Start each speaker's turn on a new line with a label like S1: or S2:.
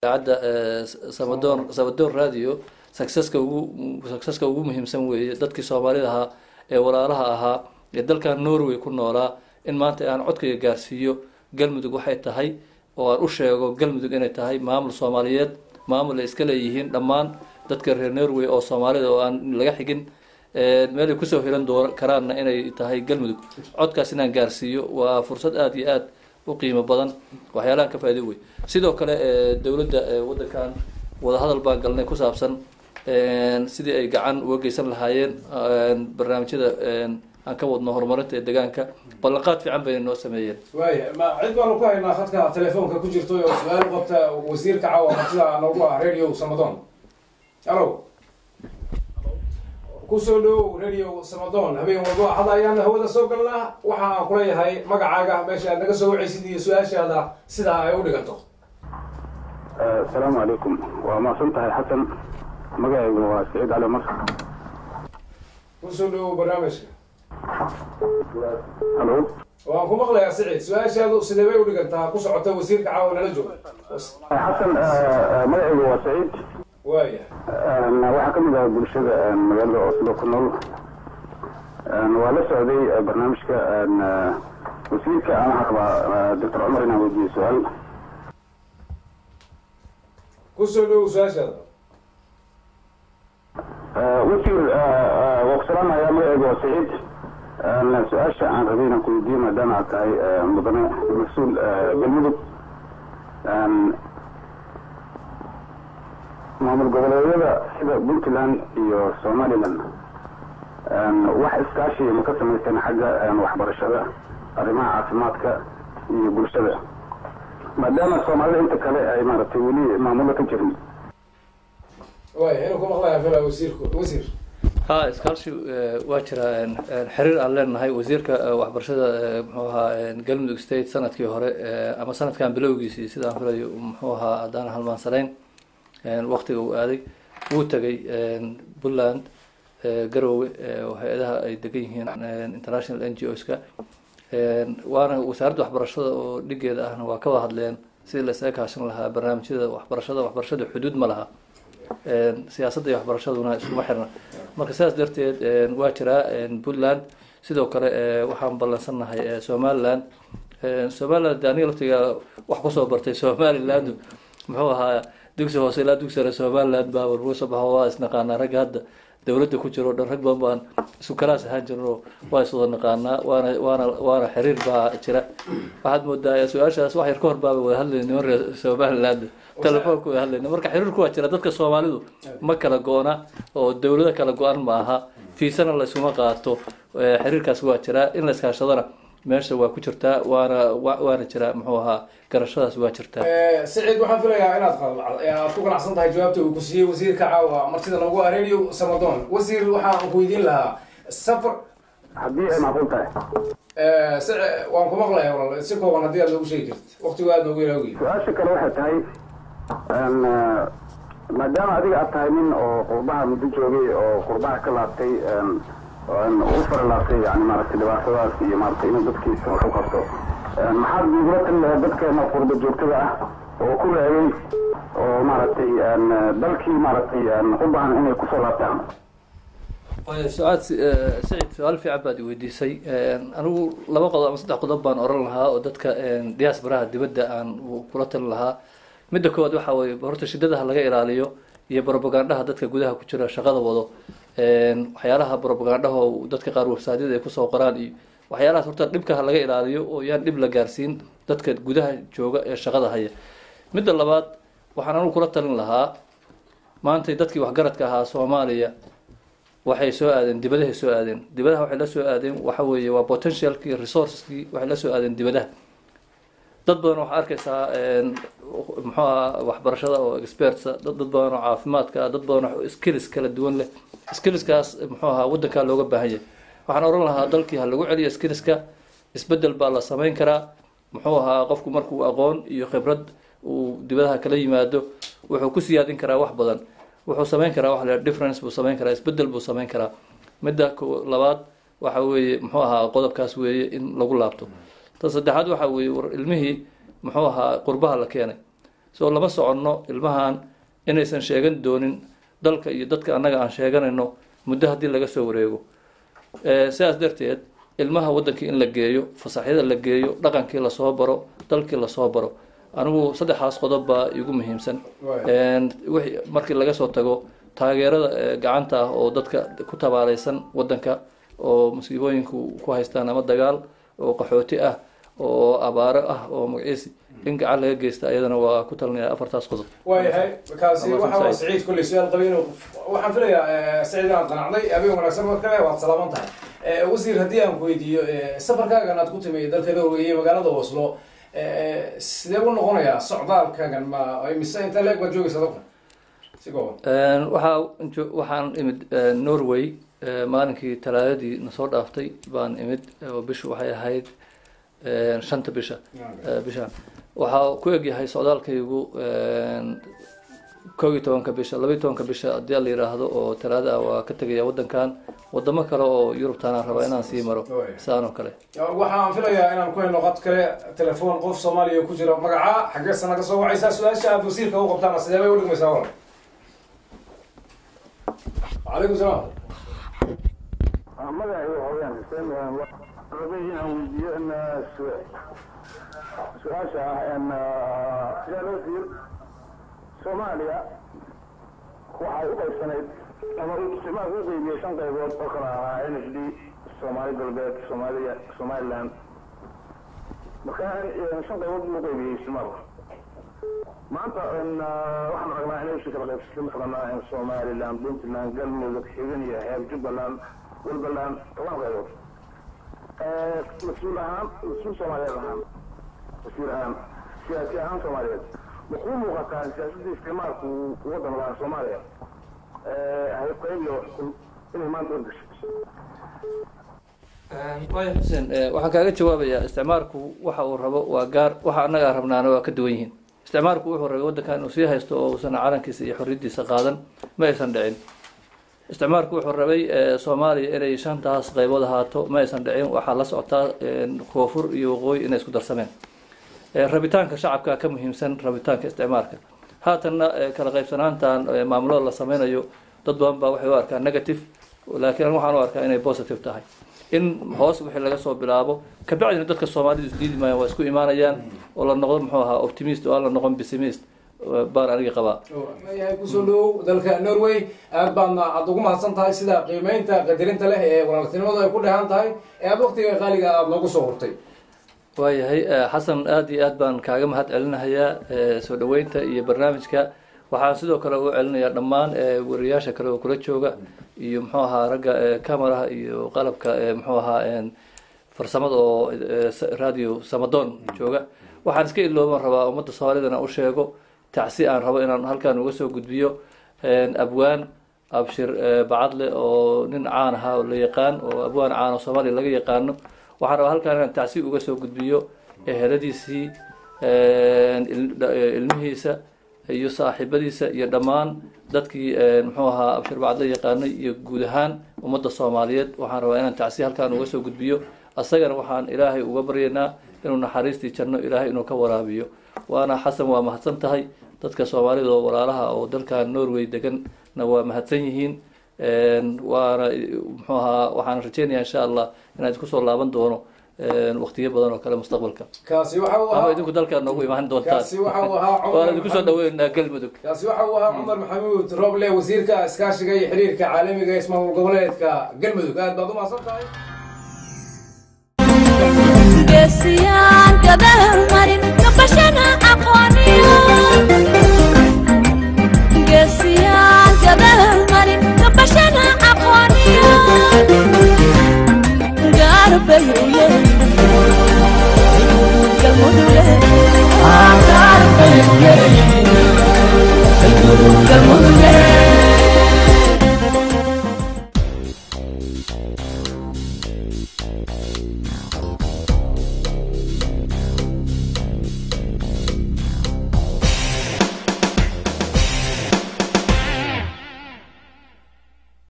S1: Idaacadda Samadoon, Samadoon Radio, successka ugu muhiimsan weeye. Dadkii Soomaalida ahaa ee walaalaha ahaa ee dalkan Norway ku noolaa in maanta aan codkayga gaarsiiyo Galmudug waxay tahay, oo aan u sheego Galmudug inay tahay maamul Soomaaliyeed, maamul ay iska leeyihiin dhammaan dadka reer Norway oo Soomaalida, oo aan laga xigin, meel ay kusoo hiran doon karaanna inay tahay Galmudug. Codkaas inaan gaarsiiyo waa fursad aada iyo aada u qiimo badan, waxyaalahan ka faa'iido wey. Sidoo kale dowladda waddankan wadahadal baan galnay ku saabsan sidii ay gacan uga geysan lahaayeen barnaamijyada aan ka wadno horumarinta ee deegaanka. Ballanqaad fiican bayna noo sameeyeen.
S2: Waaya, ma cid baanu ku haynaa khadka telefoonka ku jirto oo su-aal u qabta wasiirka caawa martida noogu ah Radio Samadoon? Halo, kusoo dhowow Radio Samadoon. Habeen walba Axad ayaan hawada soo galnaa. Waxa aan kuleeyahay magacaaga, meesha aad naga soo wacaysid iyo su-aashaada sidaa ay u dhiganto.
S3: Asalaamu calaykum. Waa mahadsan tahay, Xasan. Magacaygu waa Saciid Cali Mar.
S2: Kusoo dhowow barnaamijka.
S3: Halo.
S2: Waan ku maqlayaa, Siciid. Su-aashaadu sidee bay u dhigantaa ku socota wasiirka caawa nala jooga?
S3: Xasan, magacaygu waa Saciid.
S2: Waaya.
S3: Waxaa ka mid ah bulshada magaalada Oslo ku nool. Waa la socday barnaamijka wasiirka. Aan waxaan rabaa Doctor Cumar inaan weydiiyo su-aal.
S2: Kusoo dhowow su-aashaada.
S3: Wasiir, waa ku salaamaya. Magacaygu waa Saciid. Su-aasha aan rabay inaan ku weydiiyo, maadaama aad tahay mudane mas-uul Galmudug, maamul goboleedyada sida Puntland iyo Somaliland wax iskaashi ma ka samayseen xagga waxbarashada, arrimaha caafimaadka iyo bulshada, maadaama Soomaalida inta kale ay maaragtay weli maamullo ka jirin?
S2: Waaya, inuu ku maqlaya fila wasiirku. Wasiir.
S1: Ha, iskaashi waa jiraa, xiriir aan leenahay. Wasiirka waxbarashada, muxuu ahaa, Galmudug State sanadkii hore ama sanadkan bilowgiisii, sida aan filayo, muxuu ahaa, haddaan halmaansanayn waktiga uu aaday, wuu tegay Puntland, Garowe, hay-adaha ay degan yihiin international NGOs-ka, waana wasaaradda waxbarashada oo dhigeeda ahna waa ka wada hadleen sidii la isaga kaashan lahaa barnaamijyada waxbarashada. Waxbarashada xuduud ma laha, siyaasadda iyo waxbarashaduna iskuma xirna. Marka sidaas darteed waa jiraa Puntland. Sidoo kale waxaan ballansannahay Somaliland. Somaliland de aniga laftiga wax kusoo bartay Somaliland, muxuu ahaa, dugsi hoose ilaa dugsi sare Somaliland baa warbuga soo baxo. Waa isnaqaanaa ragga hadda dowladda ku jiro o dhan, rag badan baan isku kalaas ahaan jirno, waa iswada naqaanaa, waana xiriir baa jira. Waxaad moodaa su-aashaas wax yar ka hor baaba wada hadlayna niman reer Somaliland, telefoonka wada hadlayna. Marka xiriirku waa jira. Dadka Soomaalidu ma kala go-na oo dowlado kala go-an ma aha, fiisana la iskuma qaato. Xiriirkaas waa jiraa, in la iskaashadana meesha waa ku jirtaa, waana jiraa, muxuu ahaa, garashadaas waa jirtaa.
S2: Siciid, waxaan filayaa inaad aad ku ganacsan tahay jawaabta uu ku siiyey wasiirka caawa martida noogu ah Radio Samadoon. Wasiir, waxaan ku weydiin lahaa safar
S3: Haddii ay macquul tahay.
S2: Waan ku maqlaya, walaal. Si kooban haddii aad noogu sheegi kartid, waqtigu aad noogu yaraawgiy.
S3: Su-aasha kale waxay tahay, maadaama adiga aad tahay nin oo qurbaha muddo joogay oo qurbaha ka laabtay, u fara laabtay, yani maaragtay dhibaatadaas iyo maaragtay inuu dadkiisa wax u qabto, maxaad nagula tali lahayd dadkeena qurba joogtada ah oo ku raagay oo maaragtay dalkii maaragtay u baahan inay kusoo laabtaan?
S1: Sucaad, Sacid, su-aal fiican baad weydiisay. Anigu laba qodob ama saddex qodob baan oran lahaa oo dadka diasporaha dibadda aan kula talin lahaa. Midda koowaad waxaa weeye, horta shidadaha laga ilaaliyo iyo propagandaha dadka gudaha ku jira shaqada wado, waxyaalaha propagandaha oo dadka qaar websiteyada ay kusoo qoraan iyo waxyaalahaas, horta dhibka ha laga ilaaliyo oo yaan dhib la gaarsiin dadka gudaha jooga ee shaqada haya. Midda labaad, waxaan anigu kula talin lahaa, maantay dadkii waxgaradka ahaa Soomaaliya waxay soo aadeen dibadahay soo aadeen. Dibadaha waxay la soo aadeen waxa weeye waa potentialkii, resourceskii waxay la soo aadeen dibadaha. Dad badan waxaa arkaysaa, muxuu ahaa, waxbarashada oo experts, dad badan oo caafimaadka, dad badan oo skills kala duwan leh. Skillskaas, muxuu ahaa, waddankaa looga baahan yahay. Waxaan oran lahaa dalkii ha lagu celiyo skillska. Isbedel baa la samayn karaa. Muxuu ahaa, qofku markuu aqoon iyo khibrad uu dibadaha kala yimaado, wuxuu ku siyaadin karaa wax badan, wuxuu samayn karaa wax la difference buu samayn karaa, isbedel buu samayn karaa. Midda labaad waxa weeye, muxuu ahaa, qodobkaas weeye in lagu laabto. Ta saddexaad waxa weeye, war ilmihii, muxuu ahaa, qurbaha la keenay. Soo lama soconno ilmahan inaysan sheegan doonin dalka iyo dadka annaga aan sheeganayno muddo haddii laga soo wareego. Sidaas darteed ilmaha waddankii in la geeyo, fasaxyada la geeyo, dhaqankii lasoo baro, dalkii lasoo baro, anigu saddexdaas qodob baa igu muhiimsan. Wixii markii laga soo tago taageerada gacanta ah oo dadka ku tabaaleysan waddanka oo musiibooyinku ku haystaan, ama dagaal oo qaxooti ah oo abaaro ah oo magaciisi, in gacan laga geysta ayadana waa ku talinaya, afartaas qodob.
S2: Waayahay, kaasi waxa waa Saciid. Kulley su-aal qabin waxaan filayaa Saciid inaad qanacday. Habeen wanaagsan mar kale, waad salaaman tahay. Wasiir, haddii aan ku weydiiyo, safarkaagan aad ku timi dalka Norway iyo magaalada Oslo sidee u noqonayaa socdaalkaagan? Ma mise inta leeg baad joogaysa dalka, si kooban?
S1: Waxaa waxaan imid Norway maalinkii Talaadadii nasoo dhaaftay baan imid, oo bishu waxay ahayd 5-ta bisha. Bishaan waxaa ku egyahay socdaalkaygu 11-ka bisha, 12-ka bisha haddii la yiraahdo oo Talaada ah waa ka tegaya waddankan. Wadamo kale oo Yurubtaan aan rabaa inaan sii maro saan oo kale.
S2: Waxaan filayaa inaan ku helno qad kale, telefoon qof Soomaaliya ku jira. Magacaa, xaggee sana ka soo wacaysaa? Su-aasha aad wasiirka u qabtaana sidee bay udhigmaysaa waran? Calaykum salaam.
S3: Magacay waxa weyaan Xuseen. Rabay inaan weydiiyo in su-aasha ah in sidaa wasiir, Soomaaliya waxay u qaybsanayd ama isticmaalka u qeybiyey shan qaybood oo kala ahaa NFD, Soomaali Galbeed, Soomaaliya, Somaliland. Marka shan qaybood buu qeybiyey isticmaalku. Maanta waxaan aragnaa inay usi kala qaybsatay, mataqaanaa, Somaliland, Puntland, Galmudug, Xibin iyo Xeeb, Jubbaland, Walbaland, 10 qaybood. Mas-uul ahaan, mas-uul Soomaaliyeed ahaan, wasiir ahaan, siyaasi ahaan Soomaaliyeed, makuu muuqataa siyaasadda isticmaalku waddan lahaa Soomaaliya ahayd qayb iyo xukun inay maanta horgasho?
S1: Waaya Xuseen, waxaan kaaga jawaabayaa, isticmaalku waxa uu rabo waa gaar, waxa annaga aan rabnaana waa ka duwan yihiin. Isticmaalku wuxuu rabay waddankan inuu sii haysto oo uusan calankiisa iyo xorriyaddiisa qaadan, ma aysan dhicin. Isticmaalku wuxuu rabay Soomaaliya inay shantaas qaybood ahaato, ma aysan dhicin. Waxaa la socotaa koonfur iyo waqooyi inay isku darsameen. Rabitaanka shacabka ka muhiimsan rabitaanka isticmaalka. Haatanna kala qaybsanaantan maamulada la sameynayo dad badan baa waxay u arkaan negative, laakiin anigu waxaan u arkaa inay positive tahay, in hoos wixii laga soo bilaabo, kabacdina dadka Soomaalidu isdiidi maayaan, waa isku imaanayaan, oo la noqdo muxuu ahaa optimist oo aan la noqon pessimist baan aniga qabaa.
S2: Yahay, kusoo dhawow dalka Norway. Aad baadna aad ugu mahadsan tahay sida qiimeynta qadarinta leh ee walaaltinimadu ay ku dheehan tahay ee aad waqtiga qaaliga aada noogu soo hurtay.
S1: Waayahay Xasan, aad iyo aad baan kaaga mahad celinahayaa soo dhaweynta iyo barnaamijka. Waxaan sidoo kale u celinayaa dhammaan wariyaasha kale oo kula jooga iyo muxuu ahaa ragga cameraha iyo qalabka muxuu ahaa farsamada oo Radio Samadoon jooga. Waxaan iska ilooban rabaa ummadda Soomaalidana u sheego tacsi aan rabo inaan halkan uga soo gudbiyo abwaan Abshir Bacadle oo nin caan ahaa oo la yaqaan, oo abwaan caan oo Soomaaliya laga yaqaano. Waxaan rabaa halkan inaan tacsi uga soo gudbiyo eheladiisii, ilmihiisa iyo saaxiibadiisa iyo dhammaan dadkii muxuu ahaa Abshir Bacadle yaqaanay iyo guud ahaan ummadda Soomaaliyeed. Waxaan rabaa inaan tacsi halkan uga soo gudbiyo. Asagana waxaan Ilaahay uga baryaynaa inuu naxariistii janno Ilaahay inuu ka waraabiyo. Waana Xasan, waa mahadsan tahay. Dadka Soomaalida oo walaalaha oo dalkan Norway deganna waa mahadsan yihiin. Waana muxuu ahaa waxaan rajeynayaa insha Allah inaan isku soo laaban doono waqtiyo badan oo kale mustaqbalka.
S2: Kaasi waxa uu
S1: ama
S2: ahaa
S1: idinku dalkaa noogu imaan doontaan.
S2: Kaasi waxa uu ahaa Cumar
S1: waana idinku soo
S2: Maxamuud.
S1: dhaweynaynaa Galmudug.
S2: Kaasi waxa uu ahaa Cumar Maxamuud Roble, wasiirka iskaashiga iyo xiriirka caalamiga ee ismaamul goboleedka Galmudug. Aad baad u mahadsan tahay.
S4: Geesiyaan gadaal marin gabashana aqooniyo, geesiyaan gadaal marin gabashana aqooniyo, gaarbay u leeyihiin Galmuduge, gaarbay u leeyihiin Galmuduge.